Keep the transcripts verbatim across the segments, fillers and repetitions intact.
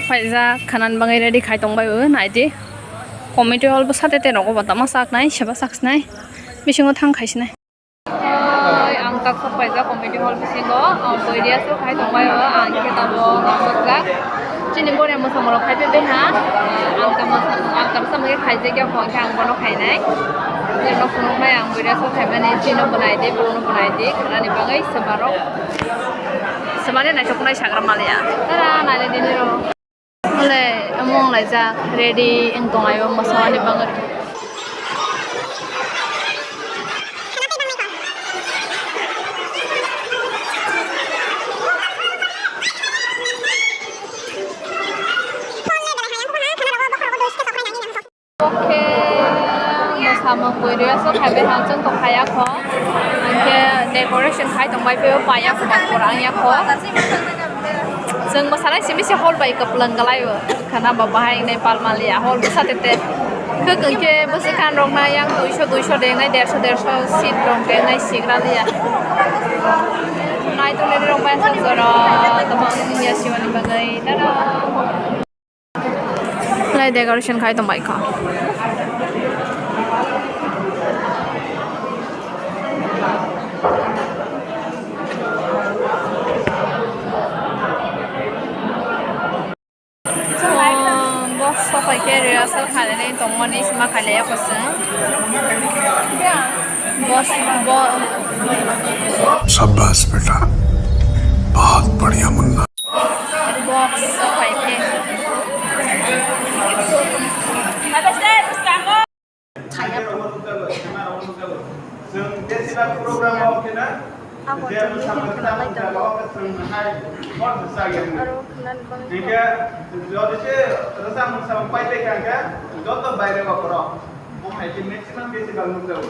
Paijak khanani bagwi ready khai tongbai o, naidi. Committee hall bwsate te nogo bo tamo saknai, seba saksinai, bisingo thang khaisinai. Oi, ang tak sok paijak committee hall bisingo, o, boiria so khai tongbai o, ang khe tamo sok jak. Chini boria mwsamung rok khai pepe ha, ang tamo, ang tamo samung khe khaijak ya, phone khe ang bono khainai. Nokno phunuknai ang boiria so khaimani, chino bo naidi, bono bo naidi, khanani bagwi se barok. Semani naithok nai sagra maliya. Tara, nai nai dini ro. Ole, among laijak, ready wng tong aio, mosamani bagwi. Oke, mosamung bui rwya so khai bai ha, chwng tong khaya kho. Hwnkhe decoration khai tong bai phio, paya kho, bang pura wngya kho. Chwng mwsanai simi se hor bai kwplwng kwlai o. Khana ba bahai wngnai pal maliya, hor bwsa tete. Khwk hwnkhe bwswk khan rok na yang duiso, duiso de wngnai, derso, derso seat rok de wngnai, sigra liya. Nai tongni rok bai sa jora, tamo wngya simani bagwi. Tada. Lai decoration khai tong bai kha. Box sopai khe rehearsal khainani tongmani sima khailaiya kho chwng. Box bo. शाबाश बेटा, बहुत बढ़िया Munna. Box sopai khe. Chwng jesila program o khena, je mwsamung khna jaga o chwng hai hor sa ya. Hingke jodi se rwchap mwsamung pai tei kha hingke joto baire o borok. Mo hai khe maximum jesila nukjago.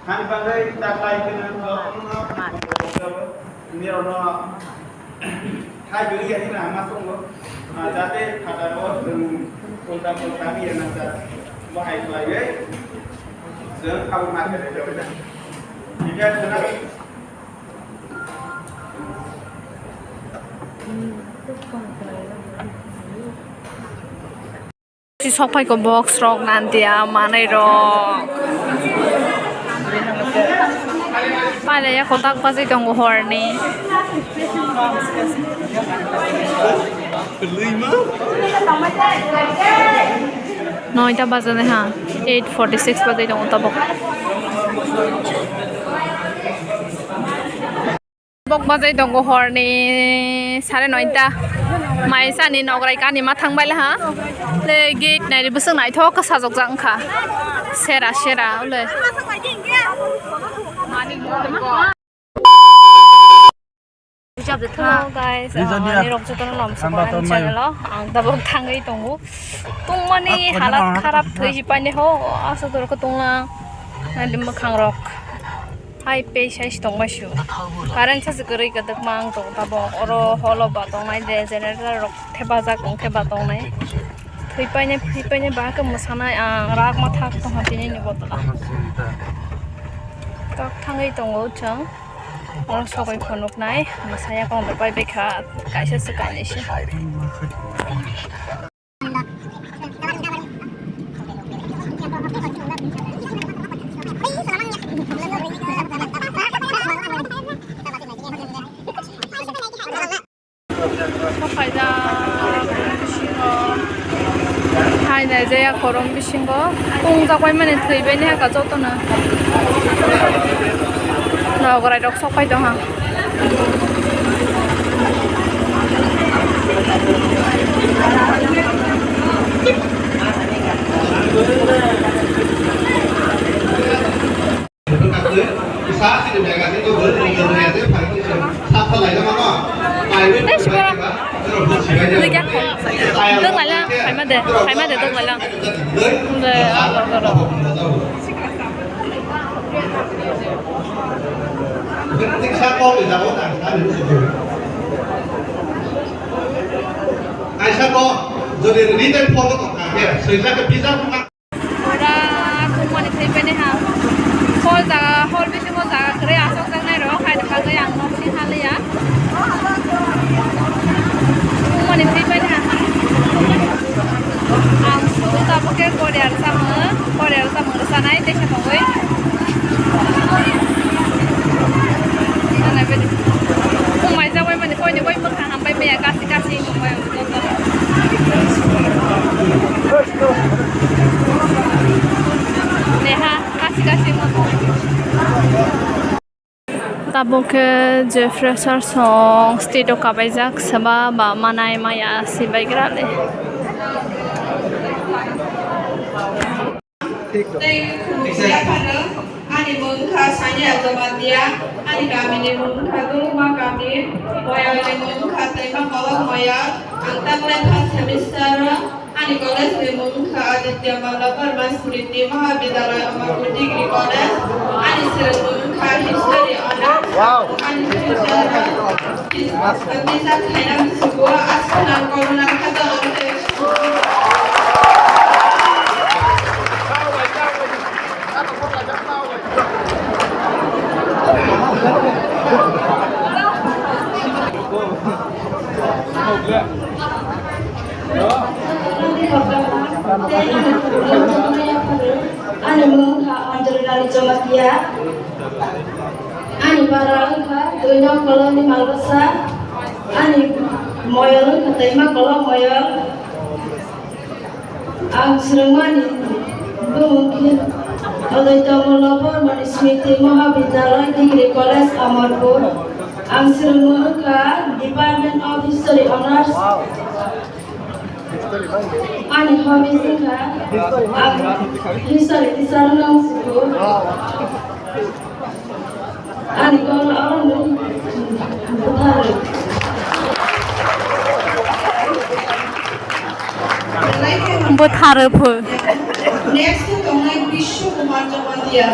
Hani bagwi taklai khena jotono nirokno Hai bini ya hina ma tongo. Ah, jate phataro, um, kulta kulta ni ya nang jat. Bahai khlaiwi. Jeng abo ma khe rega beda. Tiga kena. Si sok phai ko box rok nantia manai rok. Pailaiya kotak bajai tongo horni. Noita bajani ha, eight forty six bajai tongo tabok. Bok bajai tongo horni sare noita. Maisani nograi kani ma thangbai laha. Le gate nairi bwswk naithok khe sajokjak wngkha. Sera sera le. Hello guys, ah, nirok jotono lom sokora ani channel o ang tabok thangwi tongo. Tungmani halat kharap thwi hipaini ho, aswk dorok tonglang. Nadi mwkhang rok. Hai pei sai si tongmai su. Current sa si kwrwi kwdwk ma ang tong tabok. Oro holo ba tongnai de generator rok thepajak wngkhe ba tongnai. Thwipainai phwipainai ba khe mwsanai ang rak ma thak tongha tini ni botol o. Kok thangwi tongo chwng. Oro sogwi phunuknai mwsaya kong bai bai kha kaisa se kainwi se. Hai nai jaya korom bisingo tungjakwai mani thwibaini haka jotono. Nogorai rok sok pai tongha. Tei sibora. Twi kya kho. Dok laila, khaima de, khaima de dok laila. De, alo, alo. Aisa ko, jodi written form o tongkha khe, swijak khe bijak. Pura tungmani thwipaini ha. Hol jaga, hol bisingo jaga kwrwi achukjaknai rok, haini bagwi ang nok sing haliya. Tungmani thwipaini ha. Korea rwchapmung, Korea rwchapmung rwchanai teisa tongwi. Ano bini. Mung maijak bai mani koini bai mwkhang hambai maya kasi kasi wngtong bai joto. Neha kasi kasi wngtong. Tabuk khe je fresher song stage o kabaijak, swba ba manai maya sibaigra le. Tei khulumya phano, ani mung wngkha Sania Jamatia, ani kamini mung wngkha Duluma kami, Moyalni mung wngkha Teimakolok Moyal, ang taklai first semester o. Ani college ni mung wngkha Aditya Malla Barma Smriti Mahavidyalaya Amarpur Degree College. Ani swrwng mung wngkha History Honours. Wow. Ani teacher, teacher khaina bwswk o aswk nang kormo nang kha tong. Ani mung wngkha Anjali Rani Jamatia. Ani para wngkha Dui Nong Kolongni Malbwsa. Ani moyol wngkha Teimakolok Moyol. Ang swrwngmani bumung khe Aditya Malla Barma Smriti Mahavidyalaya Degree College, Amarpur. Ang swrwngmung wngkha Department of History Honours. Ani hobbies wngkha ang history teacher wngna muchungo. Ani goal oro bwtharo. Bwtharo pho. Next tongnai Bishnu Kumar Jamatia.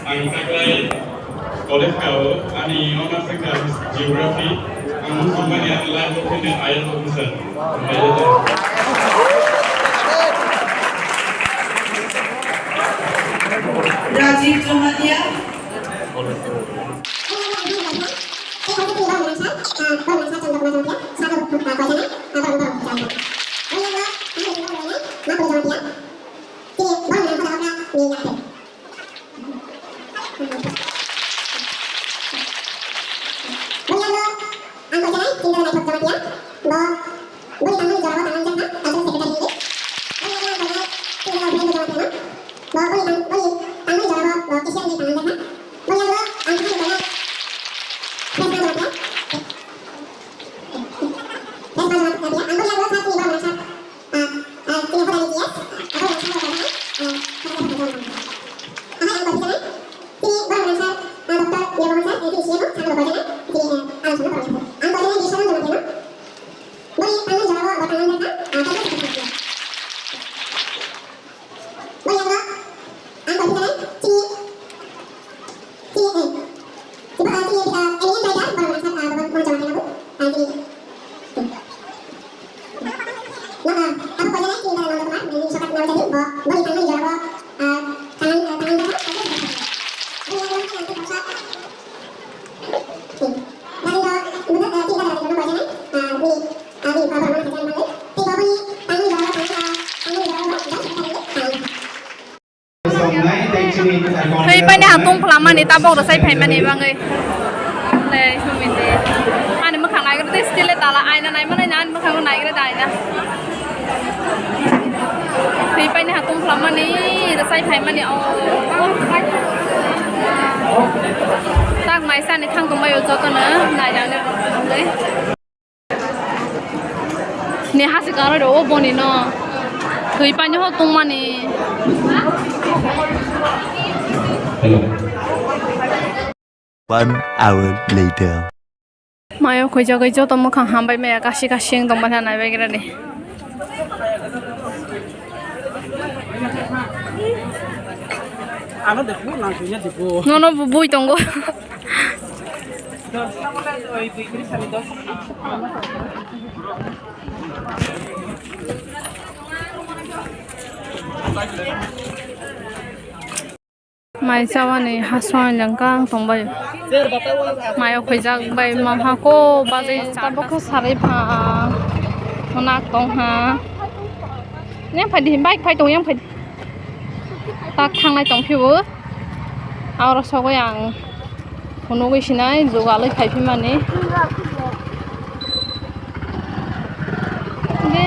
Ang taklai college kao, ani honours wngkha Geography, ang muchungmani ani life o phini I A S officer. Rajiv Jamatia. Boni yago ang koi janai, chini dala naithok Jamatia, bo boni tangmani jorao tangmani jakna, cultural secretary hinwi. Boni yago ang koi janai, chini dala Upendra Jamatia no, bo boni tang-, boni tangmani jorao bo cashier hinwi tangmani jakna. Boni yago ang koi janai, Kresna Jamatia. Kresna Jamatia, ang boni yago sa chini borok masa, ah, ah, chini hodani G S, ah, borok masa borok masa, ah, Ang koi janai, chini borok masa, ah, Doctor Nirmohon sir, eh, chini C M o, sakno koi janai, chini, eh, alosona borok masa. Ang koi janai, Bishnu Jamatia no. Boni tangmani jorao bo tangmani jakna, ah, kaitor sakno koi janai. Boni yago ang koi janai, chini, chini, eh, chini, ah, chini, ah, alien writer, borok masa, ah, borok masa Jamatia no, ah, chini. Nang, ah, abo koi janai chini dala Nanda Kumar, nini sokat nang jadi, bo, boni tangmani jorao, ah, tang, ah, tangmani jorao, ah, boni yago ang koi janai, chini dala Nanda Kumar koi janai, ah, bini, ah, bini baba mana koi janai, tei bo boni tangmani jorao, tang, ah, tangmani jorao, bo, jang sakha tangmani, ah. Thwi paini ha tong phlamani tabok rwchai phaimani bangwi. Le, sumindi. Ani mwkhang naigra tei still le tala aina naimani ani mwkhango naigra da aina. Thwi paini ha tong phlamani rwchai phaimani o. Tak mai sani thang tongbai o jotono nainani. Ni hasi karo do o boni no. Thwi paini ho tongmani. Hello. One hour later. Mayo khuijagwi joto mwkhang hambai maya kasi kasi wng tongmani naibagrani. Ano de bu nang tunya de bu. Nono bu bui tongo. Mai chawani hasoi lengkang tongbai. Mayo khaijak bai mangha ko bagwi tabuk khe sarwi pha. Mona tong ha. Yang phai di, bike phai tong yang phai di. Tak thangnai tong phibo. Aro sogwi ang phunugwi sinai jugalwi phai phimani. De,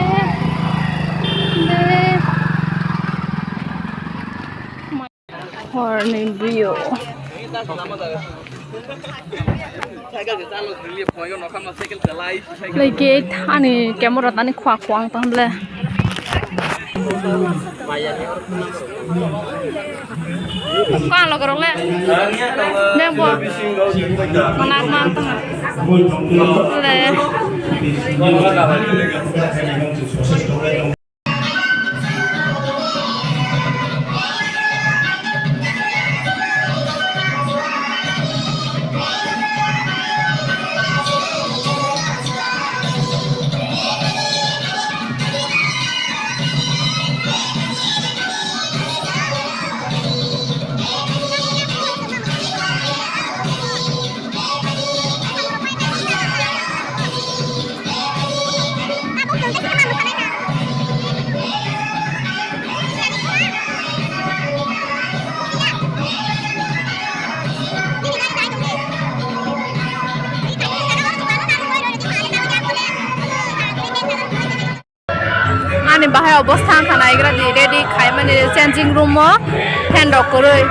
de. Horni view. Lagi ani camera tani khua khua ang tang le. Kau lo korong le. Beng bo. Mana mana tang. Le. Ani bahai obostha wngkha naigra di, ready khaimani changing room o fan rok kwrwi.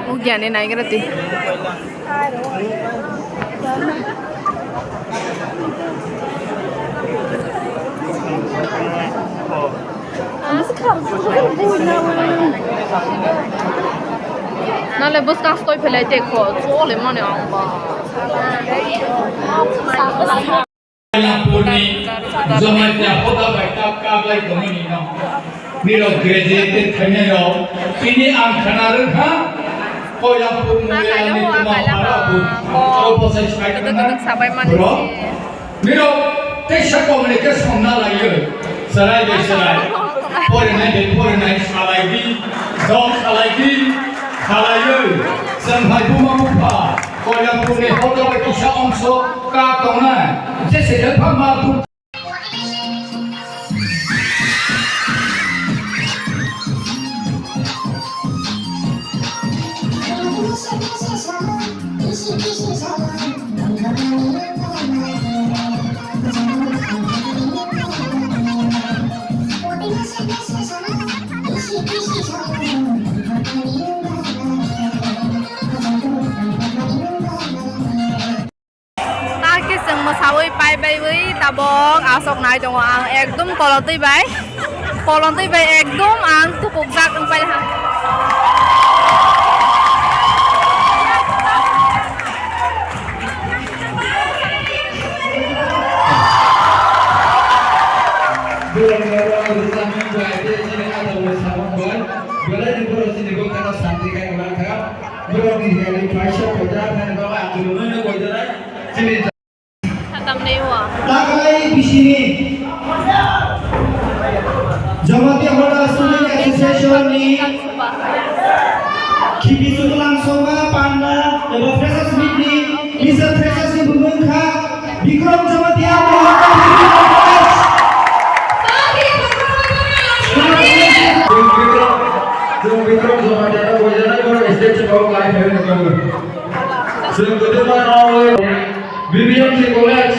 Ugyani naigra twi. Nale bwskang stoi phelai tei kho, chole mani ang ba. Koilapurni Jamatia hoda bai kap kap lai tongmani no. Nirok graduated khainai rok, tini ang khana rwkha, Koilapur Moyalani tuma Harapur, o bosai sai khana. Nirok teisa communication na laiyo, sarai bai sarai, porinai bai porinai salai di, dol salai di, salaiyo, chwng hai buma bupha, Koilapurni hoda bai kisa ongso ka tongnai, jese elpha ma bu- Nang khe chwng mwsaui pai baiwi tabok aswk nai tongo ang, ekdum kolotwi bai, kolotwi bai ekdum ang tupukjak wng pai ha. Belai ni borok chini bwkhano santi khe wngkha. Borok ni hwnwi kaisa koida thani bagwi ang chwlwino koijanai. Chini Satam nei wa. Taklai bisini Jamatia Hoda Student Association ni khibi chuklang songma panda eba freshers meet ni Mister Freshers ni bumung kha Bikram Jamatia. Chwng Bikram, chwng Bikram Jamatia no boijanai borok stage o live hai nukjago. Chwng kwdwma no B B M C College.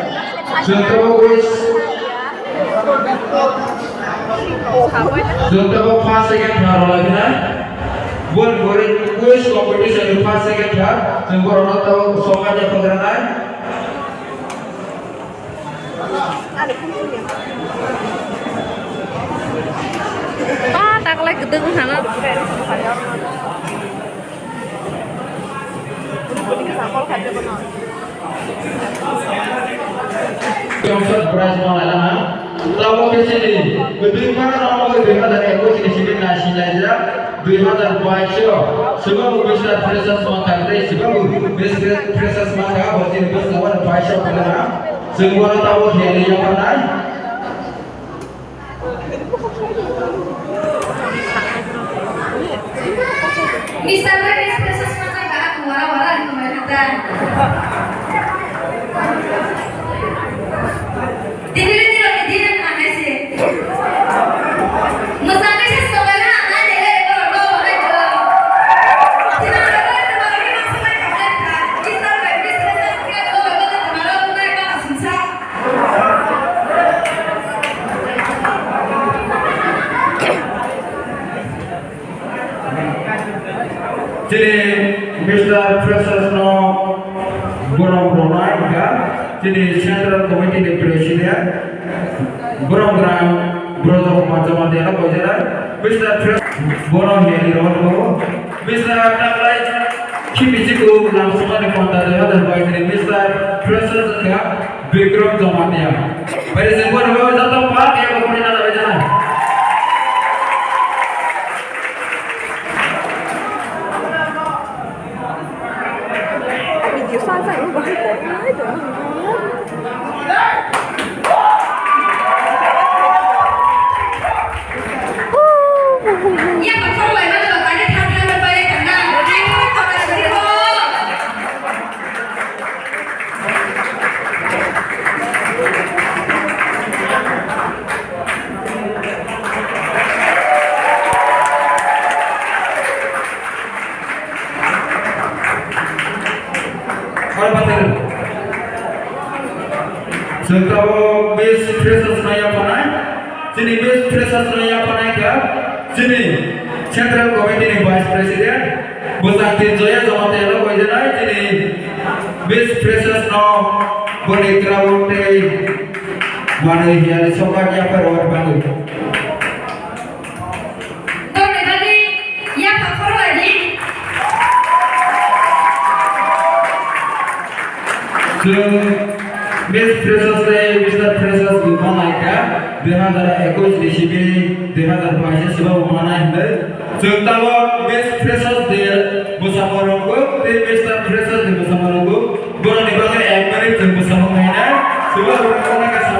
Chwng tabuk quiz, chwng tabuk first, second, third rwlai phinai. Boni pore quiz competition ni first, second, third chwng borokno tabuk sokha de phagra nai. Ah, taklai gedek wngkha na. Jongsa prize ma lailama. Tabuk khe chini kwtwi ma rok dui hazar ekwis ni simi naisinlaijak, dui hazar bais o swbang Mister Freshers ma kha tei swbang Miss Freshers ma kha, bo chini bwskango bais o khairokma. Chwng bono tabuk hiyani yapharnai. Mister Fresh, Freshers ma kha, wara wara ni mai kha ta. Dini le dino ke dini na hai se. Masang ke se sokai na na de le ko ro ko hai ko. Dina ro ko ro ko ro ko ro ko ro ko. Dina ro ko ro ko ro ko ro ko. Chini Mister Freshers no borom rwnai wngkha chini Central Committee ni President, borom gwnang Brojo Kumar Jamatia no koijanai. Mister Fresh bono hiyani rwmani Mister Taklai Khibichiku Lamsumani Panda dui hazar bais ni Mister Freshers wngkha Bikram Jamatia. Bai se bo rwmani joto pa khe bo kuni na bai jana. Video sa sa bahai ko. Chwng tabuk Miss Freshers no yapharnai. Chini Miss Freshers no yapharnai kha chini Central Committee ni Vice President bwsakti Joya Jamatia no koijanai chini Miss Freshers no boni kwrwng tei manwi hiyani sokha yaphar rwmani bagwi. Chwng Miss Freshers tei Mister Freshers bo manai kha, dui hazar ekwis ni simi dui hazar bais o swbabo manai hwnwi. Chwng tabuk Miss Freshers Day bwsamo rwngkuk tei Mister Freshers Day bwsamo rwngkuk. Borokni bagwi ek minute chwng bwsamo khainai. Swbabo rwngkuk.